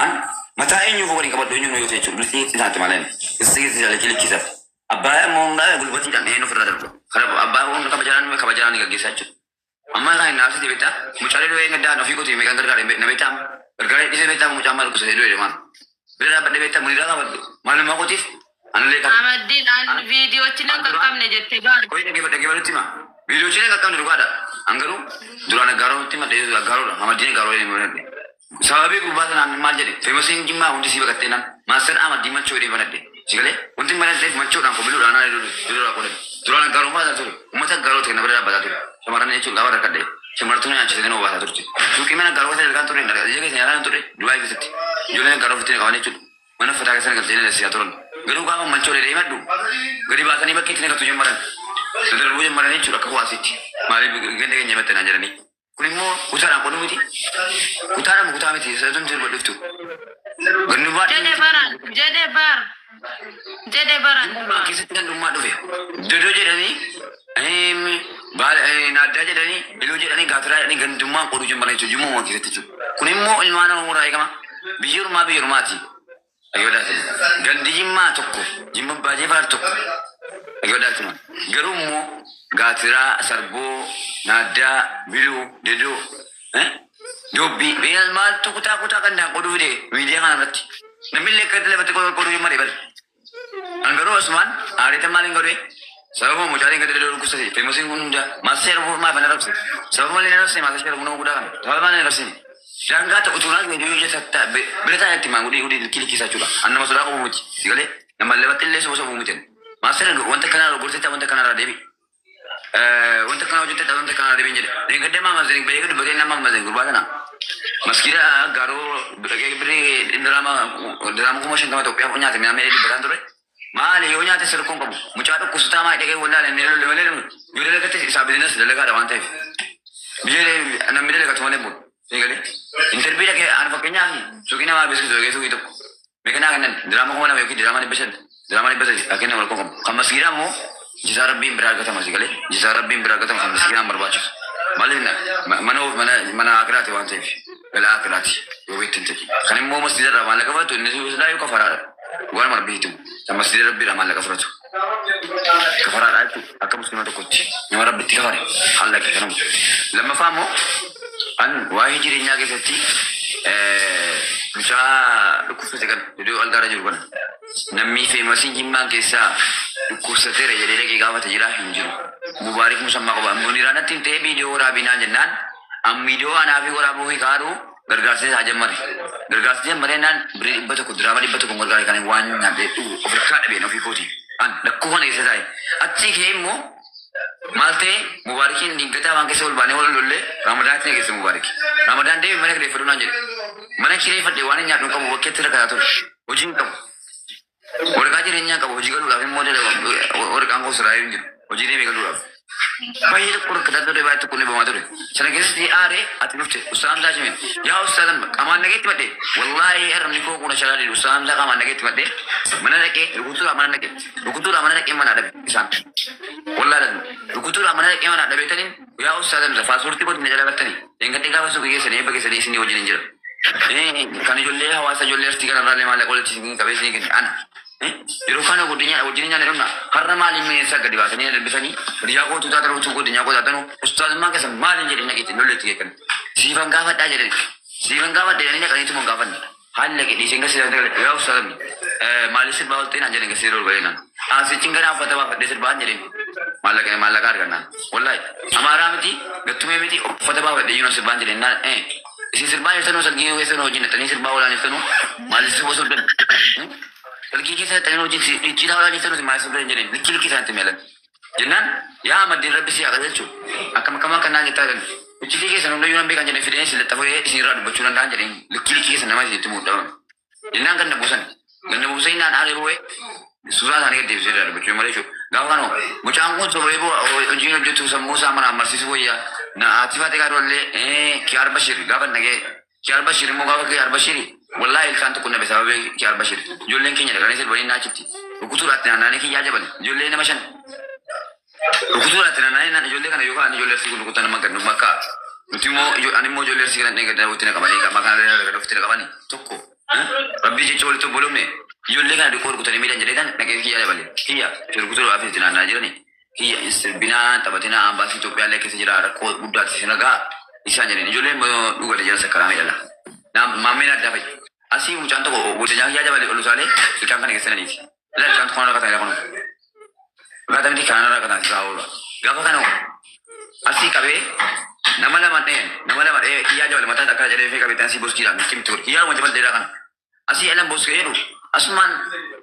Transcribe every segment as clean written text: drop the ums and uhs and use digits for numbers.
An mataa eenyuuf waliin qabadhu eenyuun yoo ta'e jechuudha. Biltii isaatti malee. Issi jaalachii likkisaaf. Abbaa immoo hundaa gulbatiidhaan eenyu ofirraa darbu. Kana abbaa hunda kabajaan kabajaan ni gaggeessaa jechuudha. Amma kan hin naasite beektaa mucaalee du'ee gaddaan ofii kooti meeqan gargaare na beektaa gargaaree dhiisee beektaa mucaan maal dhukkubsatee du'e deemaan. Bira dhaabbadhee beektaa muniraa qabadhu maalummaa kootiif anallee qabu. Amaddiin an viidiyoochi nan qaqqabne jette baar. Qoyi dhaggeeffadhu dhaggeeffadhutti hima. Viidiyoochi nan qaqqabne dhugaadha. An garuu duraan aggaarotti madhee aggaaroodha. Amaddiin aggaaroo jedhee banadhe. Sababii gurbaa sanaan maal jedhe feemasiin jimmaa hundi sii baqattee naan maastar Amaddiin machoo jedhee banadhe. Si galee wanti hin banadheef machoodhaan kobiluudhaan aan dura qoodame. Duraan aggaaroo baasaa ture. Uummata aggaaroo ta'e na bira dhaabbataa ture. Shamarran jechuun gaafa rakkadhe shamartuun nyaachisanii nama baasaa turte. Suuqii mana aggaaroo keessa dalgaan ture. Ija keessa nyaataa ture. Dubaay keessatti. Ijoolleen aggaaroo ofitti qaban jechuudha. Mana uffataa keessa galtee na dasisaa turan. Garuu gaafa machoo jedhee himadhu gadi baasanii bakkeetti na gatu jammaran. Na darbuu jammaran jechuudha akka kuwaasiitti. Maaliif ganda keenya himatte naan jedhanii. Kun immoo kutaadhaan qoduu miti. Kutaadhaan kutaa miti. Isa tumti dhuftu. Gandummaa Jedhe baran jedhe bar jedhe baran. Jimmaa keessatti gandummaa dhufe. Dodoo jedhanii, naaddaa jedhanii, iluu jedhanii, gaatiraa jedhanii gandummaan qoduu jammaran jechuudha. Jimmaa keessatti jechuudha. Kun immoo ilmaan Oromoo irraa eegama. Biyyi ormaa biyya ormaati. Dhaggeeffadhaa. Gandi Jimmaa tokko, Jimma Abbaa Jifaar tokko. Dhaggeeffadhaa. Garuu immoo gaatiraa, sarboo, naaddaa, biluu, dedoo, dubbii, beelas maaltu kutaa kutaa gandaan qoduu fide miidiyaa kana irratti. Namni illee akkatti lafatti qoduu hin maree bari. An garuu asumaan aariita maaliin godhee sababa mucaaleen gadi dadoo dhukkubsate feemosiin kun hunda maasii sharbuu maaf hin arrabse sababa malee hin arrabsine maasii sharbuu nama guddaa kana sababa malee hin arrabsine daangaa ta'u utuu naas gadi hojii tatta bira taa'e itti maangudii gudii likkii likkisaa jechuudha. An nama sodaa qabu miti galee nama lafatti illee soba sobuu miti. Maasii wanta kanaa gorsitaa wanta kanarraa deebi. Wanta kana hojjette wanta kanarraa deebi hin jedhe. Deeggaddee maama zeen beeku dubbatee nama mazeen gurbaa kana. Maskiida garuu dhaqee birrii diraama diraama 50,000 Itoophiyaa nyaate mi'aamee dubbataan ture. Maali yoo nyaate sirkuun qabu mucaa dhukkubsataa maali dhaqee wallaale inni lolle malee yoo dalagatte isaa bizinas dalagaadha waan ta'eef. Biyya namni dalagatu malee bulu. Eegalee intarvii dhaqee aan fakkeenyaaf suuqii namaa beeksisu dhaqee suuqii tokko. Meeqanaa kennan diraama 2,000 yookiin diraama 500 diraama 300 haa kennan wal qabu. Kan maskiidhaa immoo jisaa rabbiin biraa argatama si galee jisaa rabbiin biraa argatama kan maskiidhaan barbaachisu. Maaliif mana mana mana akiraati waan ta'eef galaa akiraati yoo beektan ta'e. Kan immoo masjiida irraa maallaqa fudhatu inni silaa yoo kafaraadha. Waan marbiitu kan masjiida rabbii irraa maallaqa fudhatu. Kafaraadha jechuudha akka musliima tokkotti nama rabbitti kafare hallaqe kanuma. Lammaffaa immoo an waa'ee jireenyaa keessatti mucaa dhukkubsate kana iddoo algaarra jiru kana namni feemasii jimmaan keessaa dhukkubsateera jedhee dhaqee gaafate jira hin jiru. Mubaarik Musammaa qofa. Muniraan natti himtee viidiyoo waraabinaan jennaan an viidiyoo anaa fi waraabuu fi kaadhu gargaarsa isaa jammare. Gargaarsa jammaree naan birrii 100 diraama 100 gargaare kan waan nyaadhee dhugu of harkaa dhabeen ofii kooti. An lakkoo kana keessa taa'e. Achii ka'ee immoo maal ta'e Mubaarikiin dingataa waan keessa ol baanee wal lollee Ramadaanitti na geesse Mubaariki. Ramadaan deemi mana kireeffadhu naan jedhe. Mana kireeffadhe waan hin nyaadhu hin qabu bakkeetti rakkataa ture. Hojii hin qabu. Waraqaa jireenyaa qabu hojii galuudhaaf immoo waraqaan koo sirraa hin jiru. Hojii deemee galuudhaaf. Baay'ee tokko rakkataa ture baay'ee tokko ni bamaa ture. Sana keessatti aaree ati dhufte Ustaaz Hamzaa Shimeen. Yaa Ustaaz qaamaan nageetti madhee wallaahi harmi koo kuna shalaa didu Ustaaz Hamzaa qaamaan nageetti madhee mana dhaqee rukutuudhaa mana dhaqee rukutuudhaa mana dhaqee mana dhabe isaan. Wallaahi rukutuudhaa mana dhaqee mana dhabeetaniin yaa Ustaaz Hamzaa paaspoortii koo na jala galtanii eeggadhee gaafa suuqii keessanii eebba keessanii isinii wajjin hin jira. Kan ijoollee hawaasa ijoollee arsii kanarraa illee maallaqa walitti isin qabee isinii kenne ana. Yeroo kana guddinyaa wajjin nyaanne dhumna har'a maaliin bineensa gadi baasanii na darbisanii hiriyaa kootuu taatan utuu guddinyaa koo taatanu ustaazummaan keessa maaliin jedhee naqeetti lolleetti keekan siifan gaafadhaa jedhani siifan gaafadha jedhanii naqaniituma hin gaafanne haala dhiiseen gasii yaa ustaazamni maaliif sirbaa oltee naan jedhan gasii ol galee naan asichiin gara uffata baafadhee sirbaan jedheen maallaqa maallaqa argannaan wallahi amaaraa miti gattumee miti uffata baafadhee yeroo sirbaan jedheen naan isin sirbaa jirtanuu salgii keessa hojii naqxanii sirbaa oolaan jirtanuu maaliif sirba sobdan salgii keessa naqxanii hojii dhiichiidhaa oolaan jirtanuu maaliif sobdan jedheen likki likki isaanitti meelan jennaan yaa Amaddiin rabbi si haa qajeelchu akkam akkam akka naan jettaa jedhan iccitii keessan hundayyuu nan beekan jedheen fideen isin laxxafee isin irraa dubbachuu danda'an jedheen likki likki keessan nama isinitti muudhaman jennaan ganna buusan ganna buusanii naan aaree bu'ee suuraa isaanii gad deebisee irraa dubbachuu malee jechuudha. Gaafa kana mucaan kun sobee hojiin hojjetu sammuu isaa manaan barsiisuu wayyaa na haati faatee gaafa illee Kiyaar Bashir gaafa nagee Kiyaar Bashir immoo gaafa Kiyaar Bashir wallaahi ilkaan tokko nabe sababii Kiyaar Bashir ijoolleen keenya dhaqanii sirbanii naachitti rukutuudhaatti naanna'anii kiyyaa jaban ijoollee nama shan rukutuudhaatti naanna'anii naan ijoollee kana yookaan ijoollee arsii kun rukutan nama gadnu makka nuti immoo ani immoo ijoollee arsii kana dhaqanii ofitti naqamanii maqaan ofitti naqamanii tokko. Rabbii jecha walitti obbolomne ijoollee kana dhiqoo rukutanii miidhan jedhee tan dhaqee kiyya dabale. Kiyya rukutuu dhaaf itti naannaa jirani. Kiyya hin sirbinaa taphatinaa ambaasii Itoophiyaa illee keessa jira rakkoo guddaatti isin ragaa isaan jedheen ijoolleen immoo dhugate jira sakkaraamee dhala. Maammeen addaa fa'i. Asii mucaan tokko gosa kiyyaa dabale ol utaalee ilkaan kana keessa naniiti. Ilaa ilkaan tokko rakkatan ilaa kun. Rakkatan miti kana rakkatan isaa oola. Gaafa kana asii qabee nama lama dheen nama lama dhee kiyyaa jabale mataa akkana jedhee fi qabee asii boskiidhaan mitti mitti godhe. Kiyyaa wanta dheeraa kana. Asii alan boskee jedhu asumaan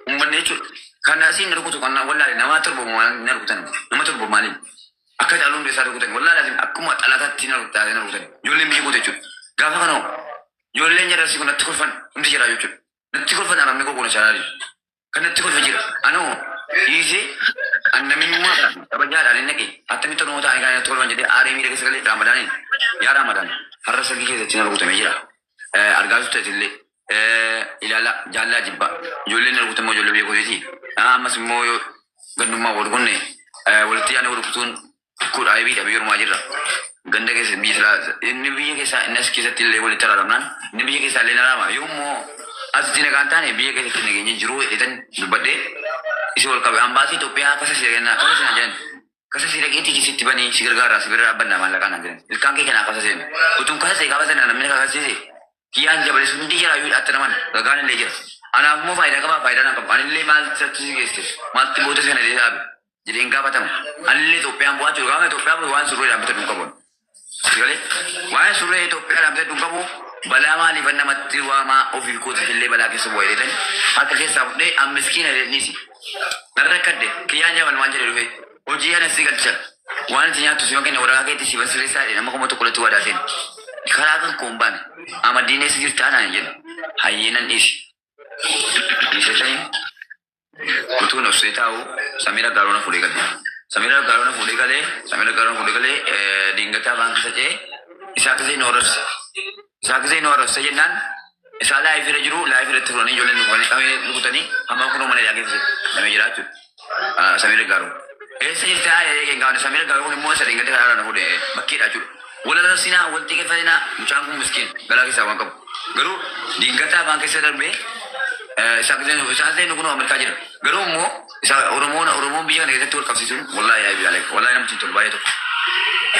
uummanni jechuudha. Kan asii na rukutu kan wallaale nama torba na rukutan nama torba maaliin akka caaluu hundi isaa rukutan wallaale akkuma xalaataatti na rukutan na rukutan ijoolleen biyya goote jechuudha. Gaafa kana ijoolleen jararsi kun natti kolfan hundi jira jechuudha. Natti kolfan arabni koo kuna caalaa kan natti kolfa jira. Anoo dhiisee annamimmaa kabajaadhaan hin naqe attamitti Oromoo ta'anii kan natti kolfan jedhee aaree miira keessa galee Raamadaaniin yaa Raamadaan har'a salgii keessatti na rukutamee jira. Argaa turte illee ilaala jaallaa jibba ijoolleen na rukutan immoo ijoollee biyya kootiiti. Ammas immoo yoo gandummaa wal kunne walitti yaadne wal rukutuun kudha aybiidha biyya ormaa jirra. Ganda keessa biyya silaa inni biyya keessaa inni as keessatti illee walitti araaramnaan inni biyya keessaa illee araarama yoo immoo asitti nagaan taane biyya keessatti nageenyi jiru jedhan dubbadhee isi wal qabe ambaasii Itoophiyaa kasa si kenna kasa si jedhan kasa si dhaqeetii keessatti banii si gargaara si bira dhaabbannaa maallaqaa naan jedhan ilkaan kee kanaa kasa seenu utuun kasa see gaafa sana namni kasa seese kiyyaan jabale sun hundi jira yoo dhaatti naman ragaan illee jira anaaf immoo faayidaa qabaa faayidaa naan qabu anillee maal satti si geesse maaltti booda sana illee dhaabe jedheen gaafatama anillee Itoophiyaan bu'aa jiru gaafa Itoophiyaan waan surree dhaabbate dhun qabu Galee waan surree Itoophiyaa dhaabbate dhun qabu balaa maaliif namatti waamaa ofii kootiif illee balaa keessa bu'aa jedhan harka keessaa fudhee an miskiina jedhaniisi. Nan rakkadde kiyyaan jabal maal jedhe dhufe hojii ana si galcha waan itti nyaattu si kenna waraqaa keetti si basirreessaa jedhe nama kuma tokko irratti waadaa seene. Karaa kan koo hin baane amaddiin eessa jirtaa naan jedhe hayyee nan dhiisi. Dhiisetanii utuun obsee taa'u Samiira Gaaroona fuudhee gale. Samiira Gaaroona fuudhee galee Samiira Gaaroona fuudhee galee dingataa baankii sacee isaa kisee nu arrabse. Isaa kisee nu arrabse jennaan isaa laayif irra jiru laayif irratti fuudhanii ijoolleen dhufanii qabee rukutanii hamma kunoo mana hidhaa keessa namee jira jechuudha. Samiira Gaaroo. Eessa jirta jedhee gaafne Samiira Gaaroo kun immoo isa dingata karaa na fuudhee bakkeedha jechuudha. Wal arrabsinaa wal xiqqeeffatinaa mucaan kun miskiin galaa keessaa waan qabu. Garuu dingataa afaan keessa darbee isaa kisee nu kunoo Ameerikaa jira. Garuu immoo isa Oromoon Oromoon biyya kana keessatti wal qabsiisuun wallaahi aybi aleek wallaahi namatti hin tolu baay'ee tokko.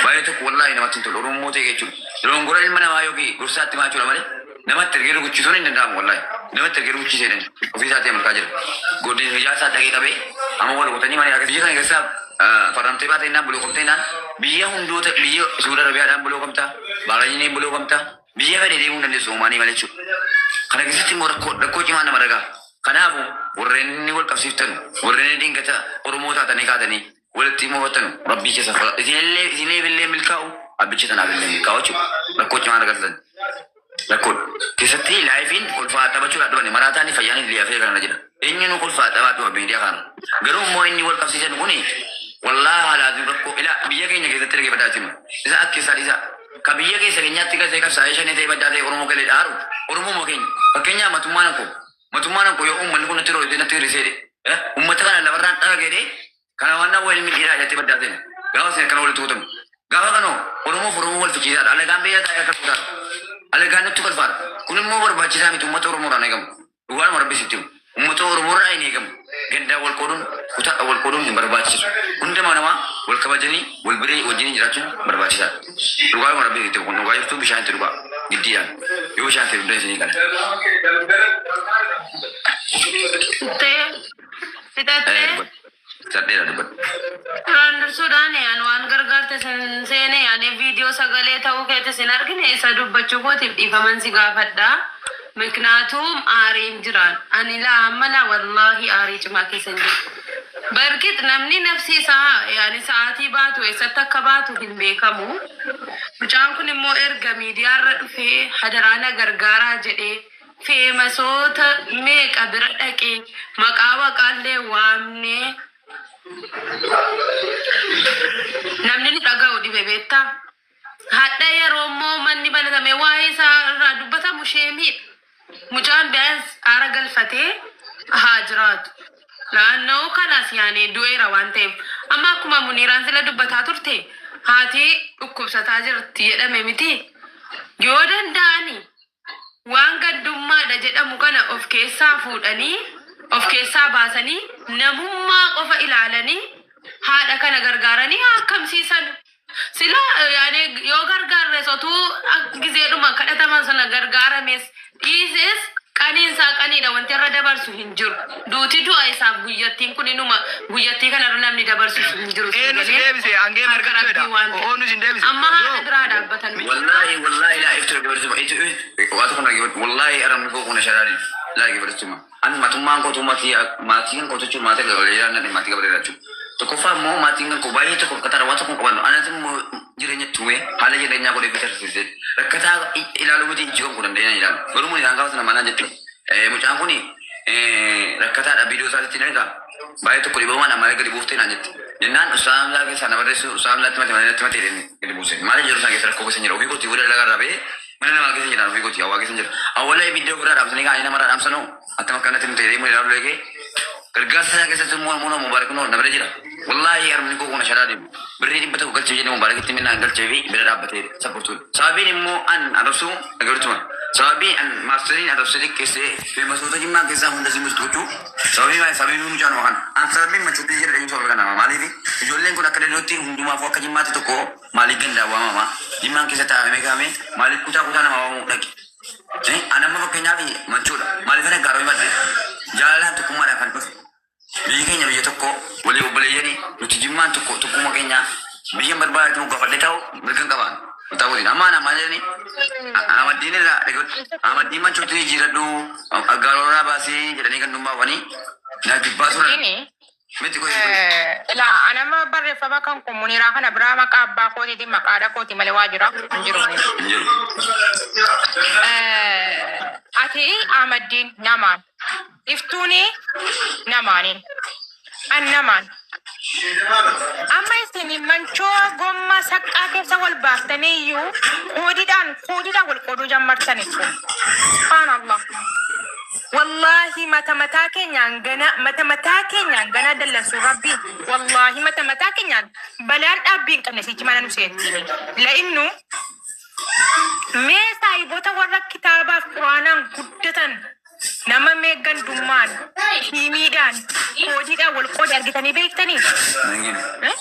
Baay'ee tokko wallaahi namatti hin tolu Oromoo ta'e jechuudha. Dogongora ilma namaa yookiin gorsaatti maa jechuudha malee namatti ergee rukuchisuun hin danda'amu wallaahi. Namatti ergee rukuchisee jedhan ofii isaatii Ameerikaa jira. Godin hojaa isaa dhaqee qabee amma wal kutanii mana biyya kana keessaa faramtee baatee naan buloo qabtee naan biyya hundoota biyya Suudi Arabiyaadhaan buloo qabta Baaraayiniin buloo qabta biyya fedhe deemuu dandeessu uumaanii malee jechuudha. Kana keessatti immoo rakkoo rakkoo cimaa nama ragaa. Kanaafuu warreen inni wal qabsiiftan warreen inni dingata Oromoo taatanii kaatanii walitti mo'atan rabbii keessa fara isinillee isiniif illee milkaa'u abbicha sanaaf illee milkaa'u jechuudha. Rakkoo cimaa argatan. Rakkoo keessatti laayifiin kolfaa taphachuudhaaf dhufani maraataan fayyaan illee hafee kana jira. Eenyuun kolfaa taphaa dhufa miidiyaa kana. Garuu immoo inni wal qabsiisan kuni wallaahi haalaatiin rakkoo ilaa biyya keenya keessatti dhaggeeffataa jiru. Isa akka isaa dhiisa. Ka biyya keessa keenyaatti gasee qabsaa'ee shanee ta'ee baddaa ta'e Oromoo galee dhaaru Oromoo keenya. Fakkeenyaaf matummaan koo matummaan koo yoo uummanni kun natti roodee natti hir'isee uummata kana lafarraan dhaga jedhee kana waan nama ilmi dhiiraa jettee baddaa seena. Gaafa seena kana walitti kutamu. Gaafa kanoo Oromoof Oromoo wal fichiisaadha. Alagaan biyya taa'ee akka kutaadha. Alagaan nutti kolfaadha. Kun immoo barbaachisaa miti uummata Oromoodhaan eegamu. Dhugaadhuma rabbi sitti himu. Uummata Oromoorraa hin eegamu. Gandaa wal qooduun kutaadha wal qooduun hin barbaachisu. Hunduma namaa wal kabajanii wal biree wajjin jiraachuun barbaachisaadha. Dhugaadhuma rabbi sitti himu. Kun dhugaa jirtu bishaan itti dhugaa. Giddiidhaan. Yoo bishaan itti dhugdan isinii gala. Fixattee fixattee Sadheera dubbadhu. Duraan dursuudhaan ani waan gargaarte sin seene ani viidiyoo sagalee ta'uu keetis hin argine isa dubbachuu kootiif dhiifaman si gaafadha. Miknaatum aariin jiraan. Ani laa amma laa wallaahi aarii cimaa keessa hin jiru. Barkit namni nafsi isaa yaani sa'aatii baatu eessatti akka baatu hin beekamu. Mucaan kun immoo erga miidiyaarra dhufee hadaraana gargaaraa jedhee feemasoota meeqa bira dhaqee maqaa waqaallee waamnee namni nu dhaga'u dhibe beektaa. Hadha yeroo immoo manni banatame waa'ee isaa irraa dubbatamu sheemiidha. Mucaan biyyaas aara galfatee haa jiraatu. Naannoo kanas yaani du'eera waan ta'eef. Amma akkuma Muniiraan sila dubbataa turte haati dhukkubsataa jirti jedhame miti. Yoo danda'ani Waan gandummaadha jedhamu kana of keessaa fuudhanii, of keessaa baasanii, namummaa qofa ilaalanii haadha kana gargaaranii haa akkamsiisan. Silaa yaani yoo gargaarres otuu gizeedhuma kadhataman sana gargaarames dhiises qaniin isaa qaniidha wanti irra dabarsu hin jiru. Duuti du'a isaaf guyyattiin kun inuma guyyattii kanarra namni dabarsu hin jiru. Eenyu si deebise hangee Harka margachuu rabbii jedha. waan ta'eef. Oonu si deebise. Amma haadha biraa dhaabbatan. Wallahi wallahi laa iftu dhaggeeffatuma itu waa tokko dhaggeeffatu wallahi aramni koo kuna sharaari laa dhaggeeffatuma an matummaan kootu maatii maatiin kan kootu jechuun maatii gabareeraa nan maatii gabareeraa jechuudha. Tokkoffaa immoo maatiin kan koo baay'ee tokko qaxara waa tokko qaban anati immoo jireenya tume haala jireenyaa godhee bitarsiise rakkataa ilaaluu miti ijji kan kun dandeenyaan ilaalu garuu mun isaan gaafa sana manaa jechuudha. Mucaan kuni rakkataadha viidiyoo isaatti ni argaa baay'ee tokko dhibamaan ammaa gadi buuftee naan jette. Jennaan Ustaaz Hamzaa keessaa na barreessu Ustaaz Hamzaatti mate malee natti mate jedhee gadi buuse. Maali jiru sana keessa rakkoo keessa jira ofii kooti booda dalagaa irraa ba'ee mana namaa keessa jira ofii kooti hawaa keessa jira. Awwala ibidda ofirraa dhaamsanii kaanii namarraa dhaamsanoo akkam akkanatti nu ta'ee ilaalu eegee gargaarsa isaa keessatti immoo immoo Mubaarak noo na bira jira. Wallaahi harmni koo kuna sharaa deemu. Birrii 100 galchee jedhee Mubaarakitti minnaan galchee fi bira dhaabbatee sapportuudha. Sababiin immoo an arrabsuu agartuma. Sababii an maasteriin arrabsee xiqqeessee feemasoota jimmaa keessaa hunda si mustu gochuu sababii maali sababii mucaan kana. An sababiin machuutti jira dheenyu sababa kana maaliif ijoolleen kun akka danda'utti hundumaafuu akka jimmaatti tokko maaliif gandaa waamama jimmaan keessa taa'amee kaa'amee maaliif kutaa kutaa nama waamuu dhaqe. An amma fakkeenyaaf manchuudha maaliif ana gaaroo himadhe jaalalaan tokkummaadhaan kan dhufe. Biyyi keenya biyya tokko walii obboleeyyanii nuti jimmaan tokko tokkummaa keenya biyya barbaadu gaafadhe ta'u mirga hin qabaan. Mataa waliin amma ana maal jedhani amaddiin irraa amaddiin manchuutti jijjiiradhu gaaroo baasii jedhanii kan dhumbaafanii na jibbaa turan. Inni Miti qoyi. Ilaa anama barreeffama kan kun muniraa kana biraa maqaa abbaa kootiitiin maqaa haadha kooti malee waa jira hin jiru. Hin jiru. Ati Ahmaddiin namaan iftuuni namaaniin an namaan amma isin manchoo gommaa saqqaa keessa wal baaftanii iyyuu koodiidhaan koodiidhaan wal qooduu jammartani kun. Subhaanallah. Wallaahi mata mataa keenyaan gana mata mataa keenyaan gana dallansuu rabbii wallaahi mata mataa keenyaan balaan dhaabbii hin qabne sichi mana nu seentii. La'innu mee saayibota warra kitaabaaf quraanaan guddatan nama mee gandummaan tiimiidhaan koodiidhaan wal qoode argitanii beektanii? Nangin. Eh?